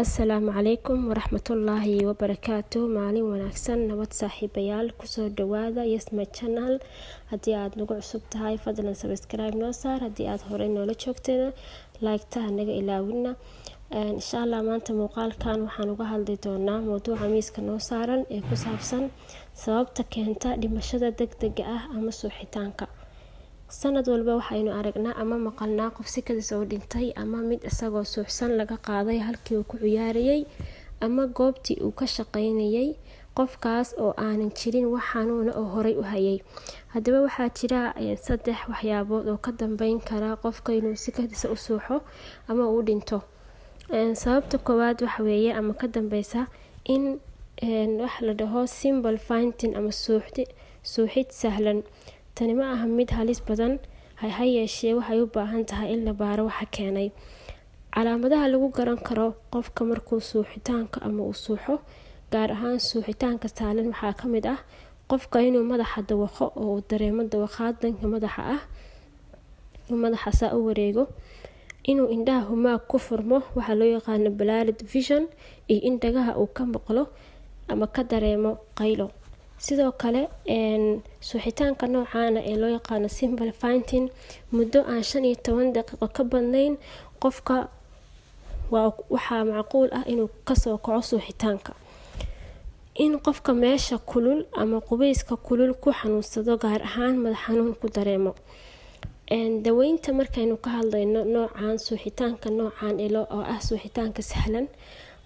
Asalaamu calaykum waraxmatullaahi wabarakaatu. Maalin wanaagsan, nabad saaxiibayaal. Kusoo dhawaada Yasma Channel. Haddii aad nagu cusub tahay, fadlan subscribe noo saar. Haddii aad horey noola joogtayna, like-ta naga ilaawina. Insha Allah, maanta muuqaalkan waxaan uga hadli doonaa mowduuca miiska noo saaran ee ku saabsan sababta keenta dhimashada degdega ah ama suuxitaanka. Sanad walba waxaynu aragnaa ama maqalnaa qof si kadis oo dhintay, ama mid isagoo suuxsan laga qaaday halkii uu ku ciyaarayay ama goobtii uu ka shaqeynayay, qofkaas oo aanan jirin wax xanuuna oo horey u hayay. Haddaba, waxaa jira saddex waxyaabood oo ka dambeyn kara qofka inuu si kadisa u suuxo ama uu dhinto. Sababta koowaad waxa weeye ama ka dambeysa in wax la dhaho simple fainting ama suuxid sahlan. Tani ma aha mid halis badan, ha yeeshee waxay u baahan tahay in la baaro waxa keenay. Calaamadaha lagu garan karo qofka markuu suuxitaanka ama uu suuxo, gaar ahaan suuxitaanka sahlan, waxaa ka mid ah qofka inuu madaxa dawaqo oo uu dareemo dawaqaad dhanka madaxa ah, uu madaxa saa u wareego, inuu indhaha humaag ku furmo, waxaa loo yaqaano blurred vision, iyo in dhagaha uu ka maqlo ama ka dareemo qaylo. Sidoo kale, suuxitaanka noocaana ee loo yaqaano simple fainting, muddo aan 15 daqiiqo ka badnayn qofka waxaa macquul ah inuu kasoo kaco suuxitaanka. In qofka meesha kulul ama qubeyska kulul ku xanuunsado, gaar ahaan madax xanuun ku dareemo. Daweynta markaynu ka hadlayno noocan suuxitaanka noocan oo ah suuxitaanka sahlan,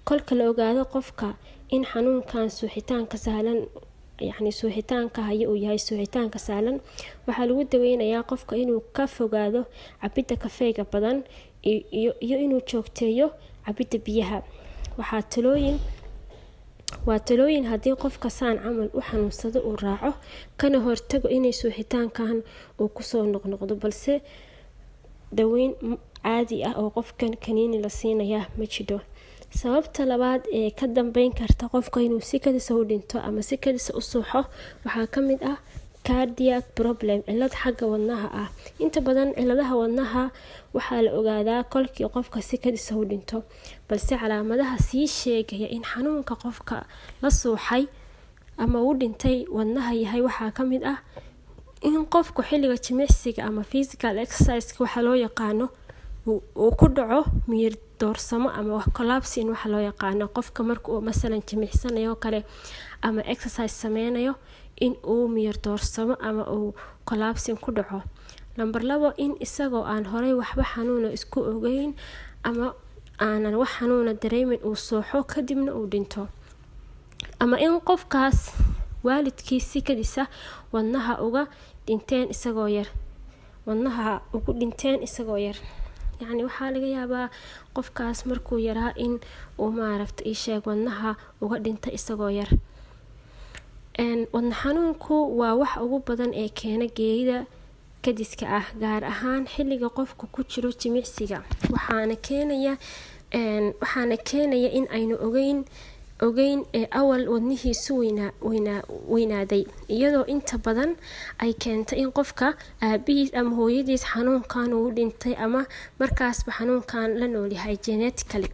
kolka la ogaado qofka in xanuunkan suuxitaanka sahlan, yacni suuxitaanka haya uu yahay suuxitaanka sahlan, waxaa lagu daweynayaa qofka inuu ka fogaado cabidda kafeega badan iyo inuu joogteeyo cabidda biyaha. Waxaa talooyin waa talooyin haddii qofka saan camal u xanuunsado uu raaco, kana hortago inay suuxitaankan uu kusoo noqnoqdo, balse daweyn caadi ah oo qofkan kaniini la siinayaa ma jidho. Sababta labaad ee ka dambeyn karta qofka inuu si kadisa u dhinto ama si kadisa u suuxo waxaa kamid ah cardiac problem, cilad xagga wadnaha ah. Inta badan ciladaha wadnaha waxaa la ogaadaa kolkii qofka si kadisa u dhinto, balse calaamadaha sii sheegaya in xanuunka qofka la suuxay ama uu dhintay wadnaha yahay waxaa kamid ah in qofku xilliga jimicsiga ama physical exercise waxaa loo yaqaano uu ku dhaco miyir doorsamo ama collapsing waxa loo yaqaano. Qofka marka uu masalan jimicsanayo kale ama exercise sameynayo, in uu miyir doorsamo ama uu collapsing ku dhaco. Number 2, in isagoo aan horey waxba xanuuna isku ogeyn ama aanan wax xanuuna dareemin uu sooxo, kadibna uu dhinto, ama in qofkaas waalidkiis si kadisa wadnaha uga dhinteen isagoo yar, wadnaha ugu dhinteen isagoo yar. Yacni waxaa laga yaabaa qofkaas markuu yaraa in uu, maaragta isheeg, wadnaha uga dhintay isagoo yar. Wadna xanuunku waa wax ugu badan ee keena geerida kadiska ah, gaar ahaan xilliga qofku ku jiro jimicsiga. Waxaana keenaya in aynu ogeyn ee awal wadnihiisu weynaaday, iyadoo inta badan ay keento in qofka aabihiis ama hooyadiis xanuunkan uu dhintay ama markaasba xanuunkan la noolyahay genetically.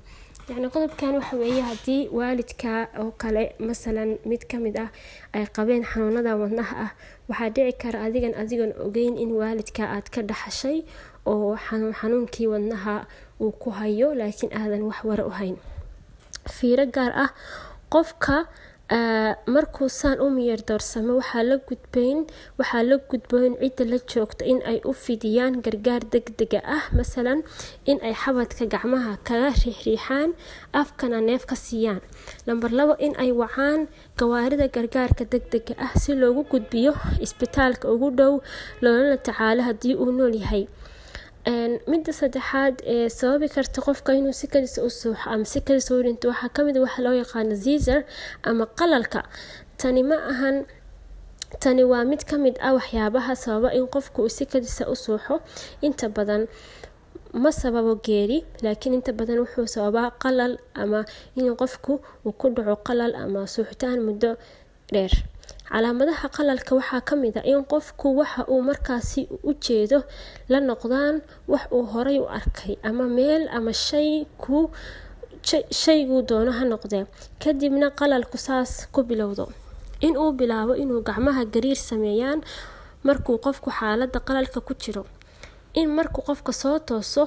Yacni qodobkan waxa weeye, haddii waalidka oo kale masalan mid kamid ah ay qabeen xanuunada wadnaha ah, waxaa dhici kara adigan adigoon ogeyn in waalidka aad ka dhaxashay oo xanuunkii wadnaha uu ku hayo, laakiin aadan wax wara u hayn. Fiiro gaar ah: qofka markuu saan u miyir doorsamo, waxaa la gudboon cidda la joogta in ay u fidiyaan gargaar degdega ah, masalan in ay xabadka gacmaha kaga riixriixaan, afkana neef ka siiyaan. Lambar 2, in ay wacaan gawaarida gargaarka degdega ah si loogu gudbiyo isbitaalka ugu dhow loolana tacaalo haddii uu nool yahay. Midda saddexaad ee sababi karta qofka inuu si kadisa u suuxo ama si kadisa u dhinto waxaa kamid waxa loo yaqaano seizure ama qalalka. Tani ma ahan, tani waa mid kamid ah waxyaabaha sababa in qofku uu si kadisa u suuxo. Inta badan ma sababo geeri, laakiin inta badan wuxuu sababaa qalal ama in qofku uu ku dhaco qalal ama suuxitaan muddo dheer. Calaamadaha qalalka waxaa kamid ah in qofku waxa uu markaasi u jeedo la noqdaan wax uu horay u arkay, ama meel ama shay ku Shayguu doono ha noqdee, kadibna qalalku saas ku bilowdo. In uu bilaabo inuu gacmaha gariir sameeyaan markuu qofku xaaladda qalalka ku jiro. In markuu qofka soo tooso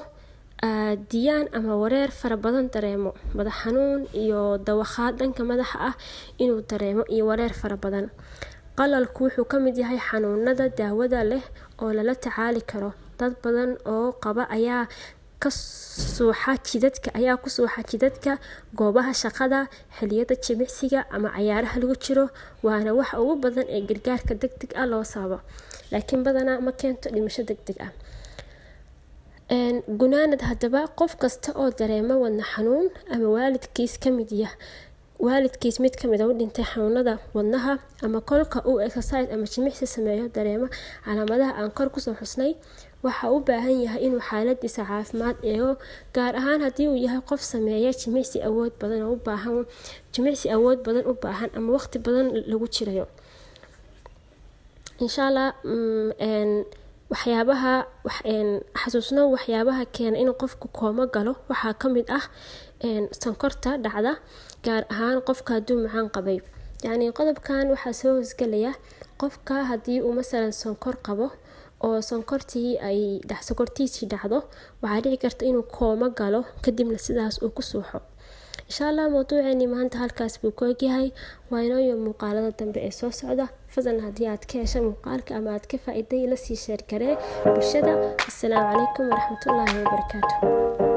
diyaan ama wareer fara badan dareemo, madax xanuun iyo dawakhaad dhanka madaxa ah inuu dareemo iyo wareer fara badan. Qalalku wuxuu ka mid yahay xanuunada daawada leh oo lala tacaali karo. Dad badan oo qaba ayaa ku suuxa jidadka, goobaha shaqada, xilliyada jimicsiga ama cayaaraha lagu jiro, waana waxa ugu badan ee gargaarka degdeg ah loo sababo, laakiin badanaa ma keento dhimasho degdeg ah. Gunaanad haddaba, qof kasta oo dareema wadna xanuun ama waalidkiis mid kamid a u dhintay xanuunada wadnaha, ama kolka uu exercise ama jimicsi sameeyo dareema calaamadaha aan kor kusoo xusnay, waxa u baahan yahay inuu xaaladiisa caafimaad eego, gaar ahaan haddii uu yahay qof sameeya jimicsi awood badan u baahan ama waqti badan lagu jirayo. Insha Allah, waxyaabaha xasuusno, waxyaabaha keena inuu qofku koomo galo waxaa ka mid ah sonkorta dhacda, gaar ahaan qofka hadduu macaan qabay. Yacni qodobkan waxaa soo hoosgelaya qofka haddii uu masalan sonkor qabo oo sonkortiisii dhacdo, waxaa dhici karta inuu koomo galo, kadibna sidaas uu ku suuxo. Insha Allah, mawduuceeni maanta halkaas buu ku egyahay. Waa inooyo muuqaalada dambe ee soo socda. Fadlan haddii aad ka heshay muuqaalka ama aad ka faa'iiday, la sii share garee bulshada. Assalaamu calaykum waraxmatullaahi wabarakaatu.